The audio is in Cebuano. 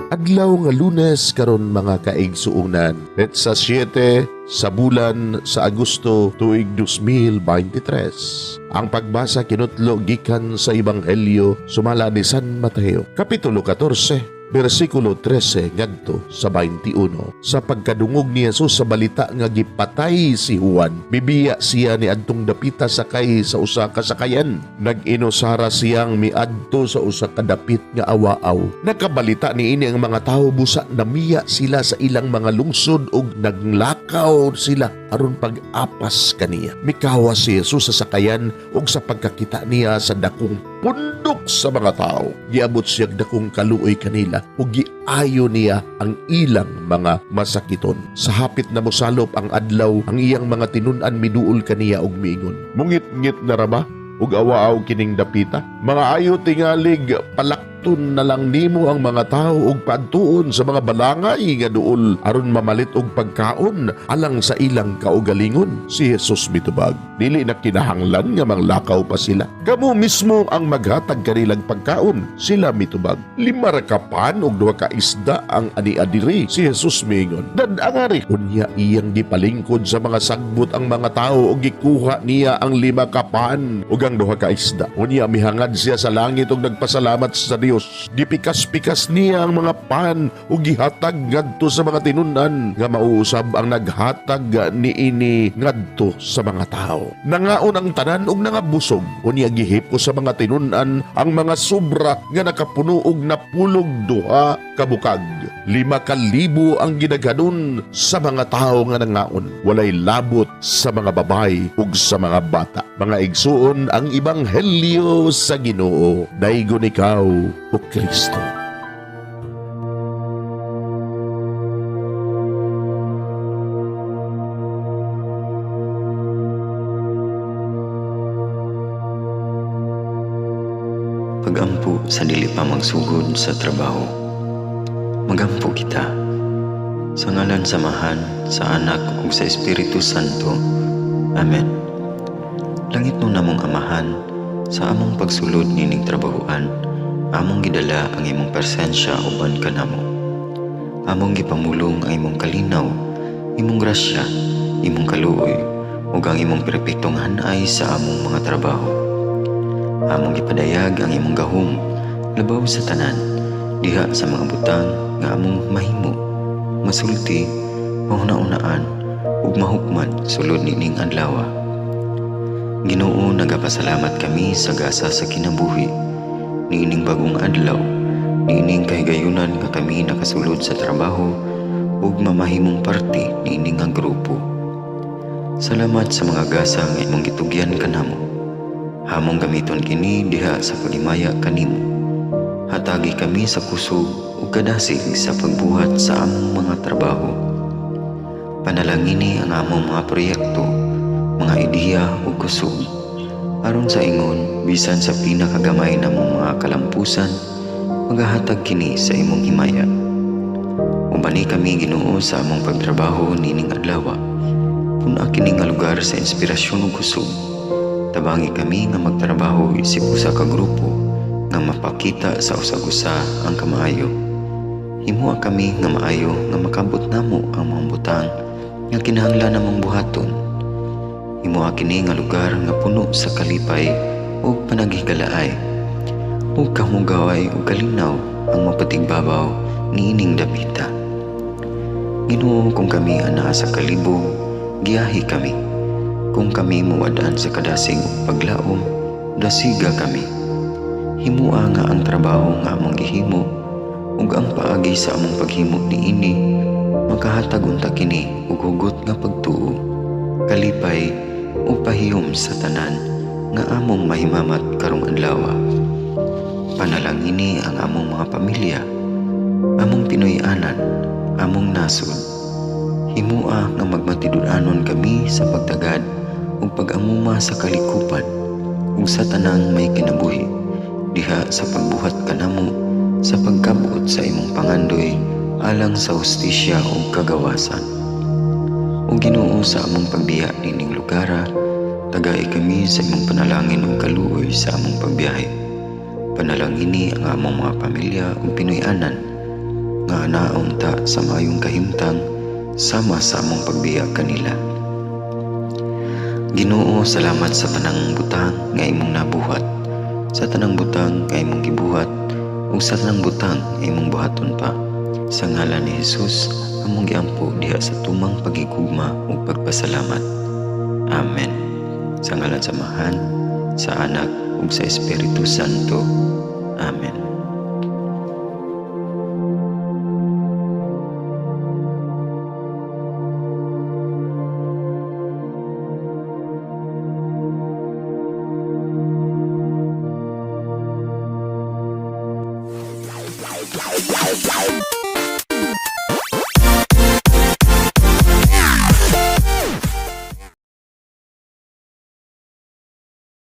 Adlaw nga Lunes karon, mga kaigsuonan. Petsa 7 sa bulan sa Agosto, tuig 2023. Ang pagbasa kinutlo gikan sa Ebanghelyo sumala ni San Mateo, Kapitulo 14, versikulo 13 ngadto sa 21. Sa pagkadungog ni Jesus sa balita nga gipatay si Juan, mibiya siya ni adtong dapita sakay sa usa ka sakayan. Nag-inusara siyang miadto sa usa ka dapit nga awaaw. Nakabalita niini ang mga tawo, busa namiya sila sa ilang mga lungsod ug naglakaw sila aron pag-apas kaniya. Mikawas si Jesus sa sakayan ug sa pagkakita niya sa dakong pundok sa mga tao, giabot siya dakong kaluoy kanila ug giayo niya ang ilang mga masakiton. Sa hapit na mosalop ang adlaw, ang iyang mga tinun-an miduol kaniya ug miingon, "Mungit-ngit na ra ba ug awaaw kining dapita? Mga ayo tingalig palakton na lang nimo ang mga tao ug paadtuon sa mga balangay nga duol aron mamalit og pagkaon alang sa ilang kaugalingon." Si Jesus mitubag, "Dili na kinahanglan nga manglakaw pa sila. Kamo mismo ang maghatag kanilang pagkaon." Sila mitubag, "5 ra ka pan ug 2 ka isda ang ania diri." Si Jesus miingon, "Dad-a ngari." Unya iyang gipalingkod sa mga sagbot ang mga tao ug gikuha niya ang 5 ka pan ug ang 2 ka isda. Unya mihangad siya sa langit ug nagpasalamat sa Dios. Gipikas-pikas niya ang mga pan ug gihatag ngadto sa mga tinun-an nga mauusab ang naghatag niini ngadto sa mga tao. Nangaon ang tanan ug nangabusog. Unya gihipos sa mga tinun-an ang mga sobra nga nakapuno og 62 ka bukag. 5,000 ang gidaghanon sa mga tao nga nangaon. Walay labot sa mga babay ug sa mga bata. Mga igsuon, ang ebanghelyo sa Ginoo. Daygon ikaw, o Kristo. Pagampo sa dili pa magsugod sa trabaho. Magampo kita. Sa ngalan sa Amahan, sa Anak ug sa Espiritu Santo. Amen. Langit no namong Amahan, sa among pagsulod nining trabahoan, among gidala ang imong presensya uban kanamo. Among gipamulong ang imong kalinaw, imong grasya, imong kaluoy, ug ang imong perpektong hanay sa among mga trabaho. Among gipadayag ang imong gahom labaw sa tanan, diha sa mga butang nga among mahimo, masulti, mahuna-unaan, ug mahukman sulod nining adlaw. Ginoo, nagapasalamat kami sa gasa sa kinabuhi niining bagong adlaw, niining kahigayunan nga kami nakasulod sa trabaho ug mamahimong parte niining nga grupo. Salamat sa mga gasa nga imong gitugyan kanamo. Hamong gamiton kini diha sa paghimaya kanimo. Hatagi kami sa kusog ug kadasig sa pagbuhat sa among mga trabaho. Panalangini ang among mga proyekto, mga ideya ug kusog, aron sa ingon bisan sa pinakagamay namong mga kalampusan, magahatag kini sa imong himaya. Ubani kami, Ginoo, sa among pagtrabaho nining adlaw. Pun-a kini nga lugar sa inspirasyon ug kusog. Tabangi kami nga magtrabaho isip usa ka grupo nga mapakita sa usag-usa ang kamaayo. Himoa kami nga maayo nga makabot namo ang mga butang nga kinahanglan namong buhaton. Himoa kini nga lugar nga puno sa kalipay ug panaghigalaay, ug kamugaway ug kalinaw ang mapatigbabaw niining dapita. Ginoo, kung kami anaa sa kalibog, giyahi kami. Kung kami muwad-an sa kadasig ug paglaom, dasiga kami. Himoa nga ang trabaho nga among gihimo ug ang paagi sa among paghimo niini makahatag unta kini og hugot nga pagtuo, kalipay ug pahiyom sa tanan nga among mahimamat karong adlaw. Panalangini ang among mga pamilya, among Pinoy-anan, among nasod. Himoa nga magmatinud-anon kami sa pagtagad ug pag-amuma sa kalikupan ug sa tanang may kinabuhi diha sa pagbuhat kanamo sa pagkabot sa imong pangandoy alang sa hustisya ug kagawasan. O Ginoo, sa among pagbiya nining lugara, tagai kami sa imong panalangin ug kaluoy sa among pagbiyahe. Panalangini ang among mga pamilya ug Pinoy-anan. Nga anaon ta sa maayong kahimtang sama sa among pagbiya kanila. Ginoo, salamat sa tanang butang nga imong nabuhat, sa tanang butang nga imong gibuhat, ug sa tanang butang nga imong buhaton pa. Sa ngalan ni Jesus, among giampo diha sa tumang pagigugma ug pagpasalamat. Amen. Sa ngalan sa Amahan, sa Anak ug sa Espiritu Santo. Amen.